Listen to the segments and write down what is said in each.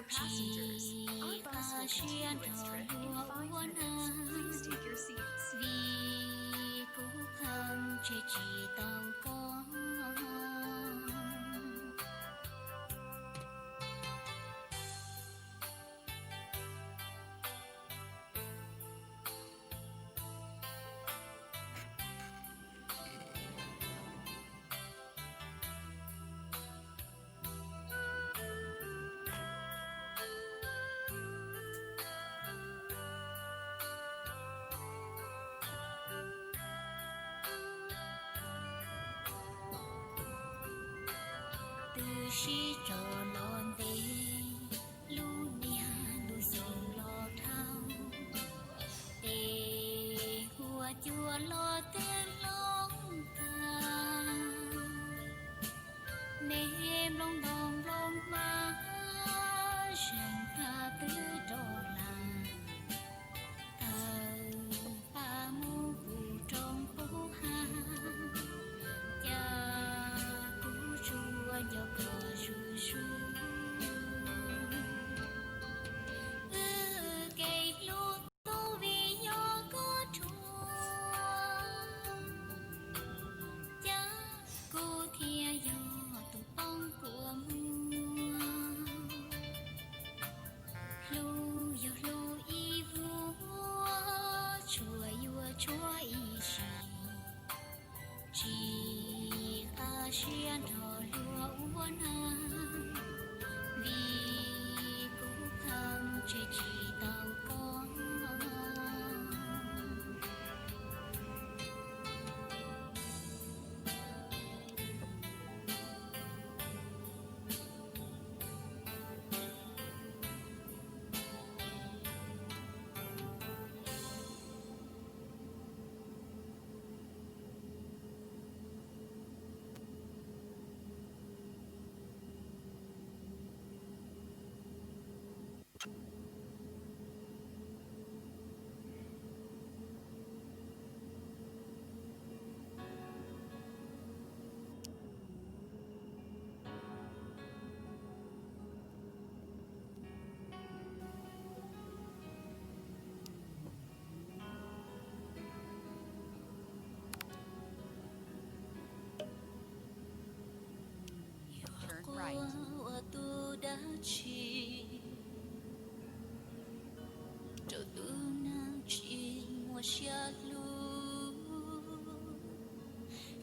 Passengers, our bus will continue its trip in five minutes. Please take your seats. Vim kuv pheej tseg tsis tau koj. Twb sib tso los ntev, lub niag ntu xyoo los dhau, tes ua cuag los twb hloov tag. Me nplooj ntoo nplooj hmab, zeeg tag twb rov hla, tawm pab mus pub roob pub hav, cas kuv tsuas nco koj zuj zus. Wb kev hlub tub vim yog koj rhuav, cas kuv thiaj yog tus poob kua muag. Hlub yog hlub ib vuag, tshuav yuav tshuav ib sim, tsis qab siab nrog luag ua neej, vim kuv pheej tseg tsis tau koj. Yuav quaj ua tus dab tsi rau tus neeg tsis muaj siab hlub?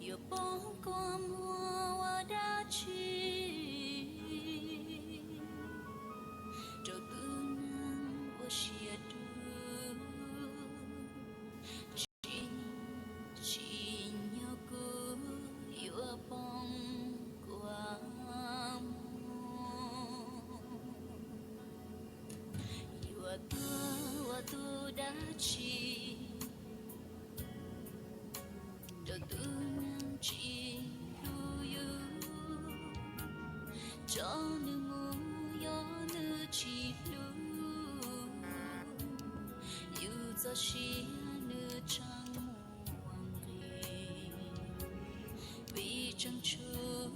Yuav poob kua muag ua dab tsi rau tus neeg ua siab dub? Tsis, tsis nyob kuv yuav poob kua muag. Yuav tuag ua tus dab tsi rau tus neeg tsis hlub yus? Tso nws mus yog nws tsis hlub, yus txoj sia nws tseem muaj nqis. Vim tseem tshuav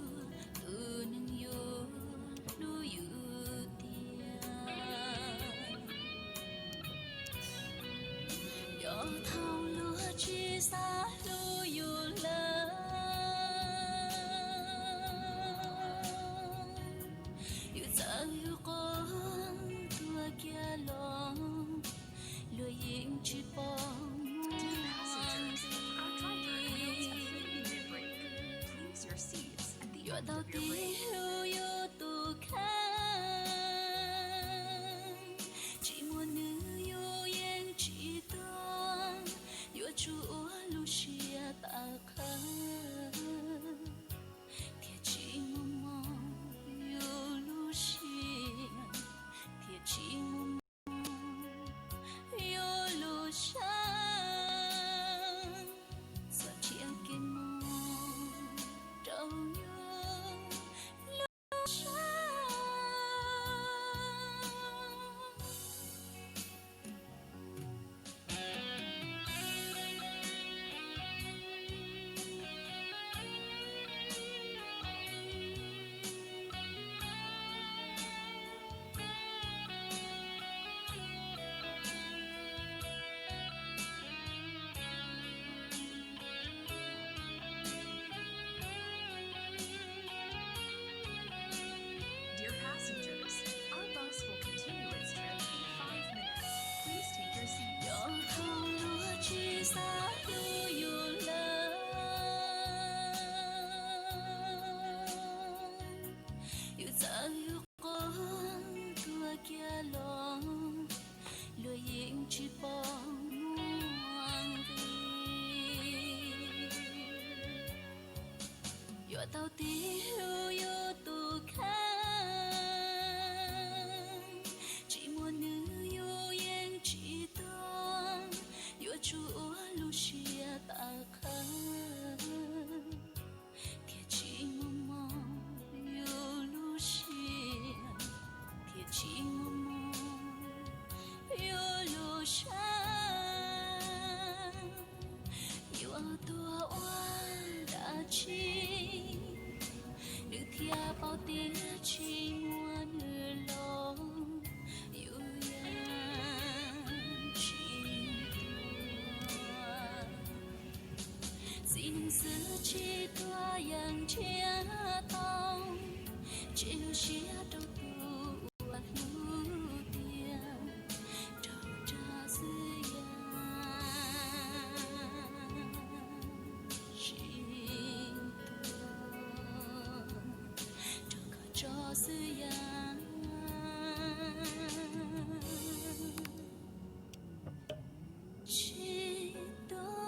tus neeg yuav hlub yus tiag. Yog thaum luag tsis xav hlub yus lawm, yus txawm yus quaj tuag kiag los, luag yeej tsis pom. Dear passengers, our driver announced a food delivery. Please your seats at the end of your break. Yuav tau tiv hlub yus tus kheej, tsis muaj nws yus yeej tsis tuag, yuav tsum ua lub siab tawv qhawv, thiaj tsis muaj mob yus lub siab, thiaj tsis muaj mob yus lub siab. Txhob nrhiav kev mob rau yus. Tau tig hlub yus tus kheej, tsis muaj nws yus yeej tsis tuag, yuav tsum ua lub siab tawv qhawv, thiaj tsis muaj mob yus lub siab, thiaj tsis muaj mob yus lub siab. Yuav tuag ua dab tsi nws thiaj paub tias tsis muaj nws los yus yeej tsis tuag. Txiv neej xwb tsis tuag yeej ntsiag to, tseg lub siab rau tus uas hlub tiag, rau tsag xwb yeej tsis tuag, rau koj tso xwb yeej tsis tuag.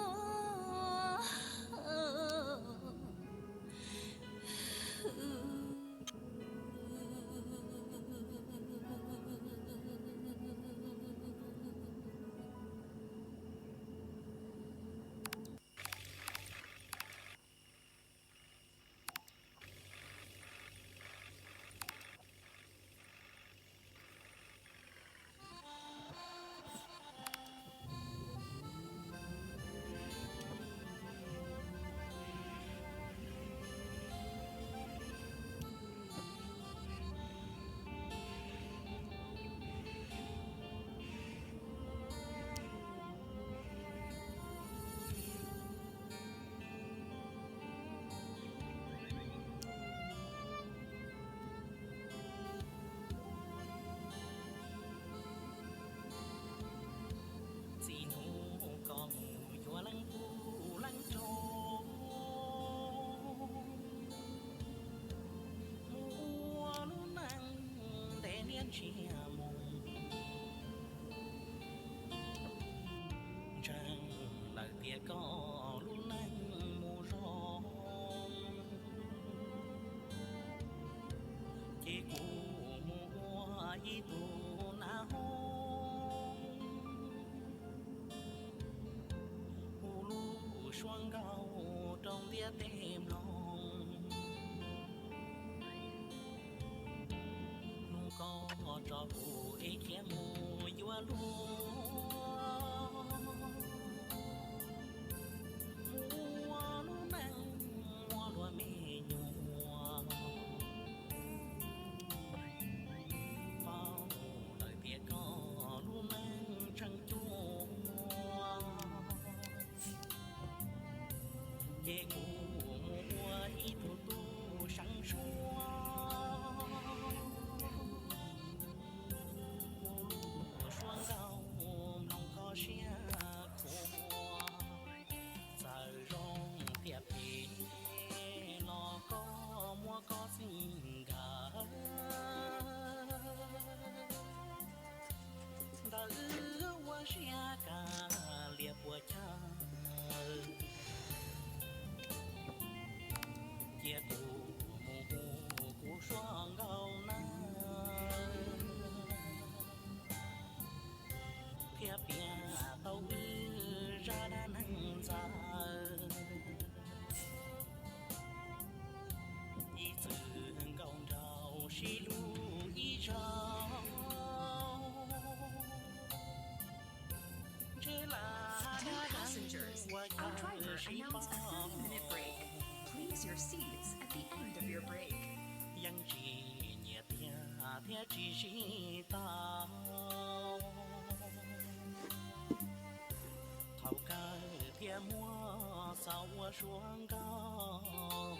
Txij hnub koj mus yuav leej tub leej ntxhais, mus ua lub neej ntev niaj ntsiag mus, ntseeg lawm tias koj lub neej mus zoo, ces kuv mus ua ib tug nas hoob, hu lub suab nkauj rau ntiaj teb mloog. Hnub koj tso kuv ib khiav mus yuav luag, mus ua lub neej muaj luag me nyuam. Paub lawm tias koj lub neej tseem cuag, ces kuv mus ua ib tug tub seev suab, hu lub suab nkauj mloog koj siab khuav. Txawm zoo thiab phem los koj muab koj txij nkawm, ntawm wb ua siab kawg liam puas yog. Cia kuv mus hu kuv suab nkauj nawb, thiaj piav tau wb zaj dab neeg ntxawm. Ib txwm nkauj nraug sib hlub ib zaug, ntshe lam dab neeg ua cas sib pom. Yeej tsis nyiam tiag thiab tsis sib tau, thaum kawg thiaj muab xaus ua suab nkauj.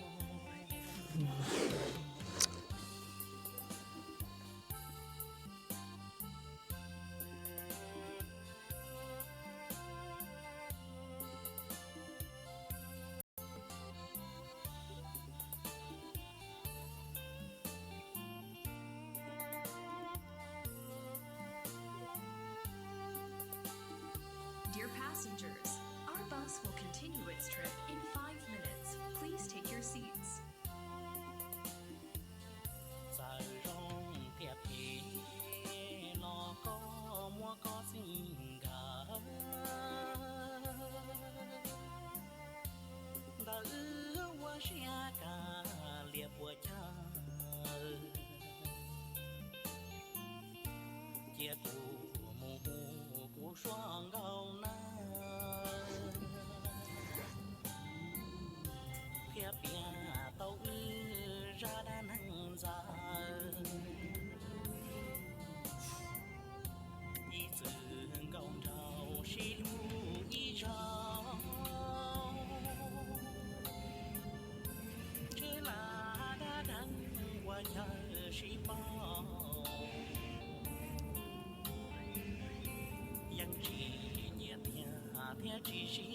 Dear passengers, our bus will continue its trip in five minutes. Please take your seats. Cia kuv mus hu kuv suab nkauj na, thiaj piav tau wb zaj dab neeg ntxawm. Ib txwm nkauj nraug sib hlub ib zaug, ntshe lam dab neeg ua chaw sib pauj. Yeej tsis nyiam tiag thiab tsis sib